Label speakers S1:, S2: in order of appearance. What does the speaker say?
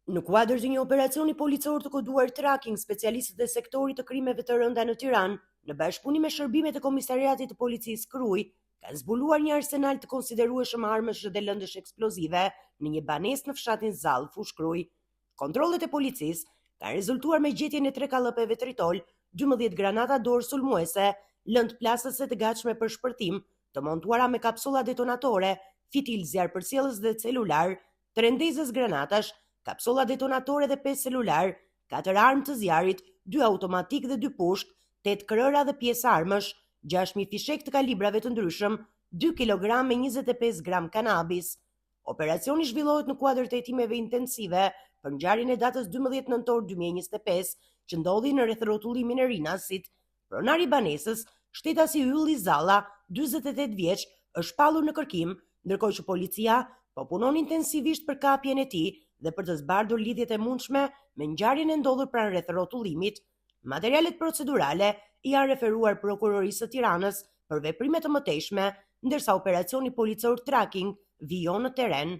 S1: Në kuadër të një operacioni policor të koduar Tracking, specialistët e sektorit të krimeve të rënda në Tiranë, në bashkëpunim me shërbimet e Komisariatit të Policisë Krujë, kanë zbuluar një arsenal të konsiderueshëm armësh dhe lëndësh eksplozive në një banesë në fshatin Zall, Fushë-Krujë. Kontrollet e policisë kanë rezultuar me gjetjen e tre kallëpeve tritol, 12 granata dorë sulmuese, lëndë plasëse të gatshme për shpërthim, të montuara me kapsolla detonatore, fitil zjarrpërcjellës dhe celular, tre ndezës granatash, kapsolla detonatore dhe 5 celular, 4 armë të zjarrit, 2 automatik dhe 2 pushkë, 8 krehra dhe pjesë armësh, 6000 fishek të kalibrave të ndryshëm, 2 kg e 25 gram kanabis. Operacioni zhvillohet në kuadër të hetimeve intensive për ngjarjen e datës 12 nëntor 2025, që ndodhi në rrethrrotullimin e Rinasit. Pronari i banesës, shtetasi Ylli Zalla, 48 vjeç, është shpallur në kërkim, ndërkohë që policia po punon intensivisht për kapjen e tij dhe për të zbardhur lidhjet e mundshme me ngjarjen e ndodhur pranë rrethrrotullimit. Materialet procedurale i janë referuar Prokurorisë së Tiranës për veprime të mëtejshme, ndërsa operacioni policor Tracking vijon në terren.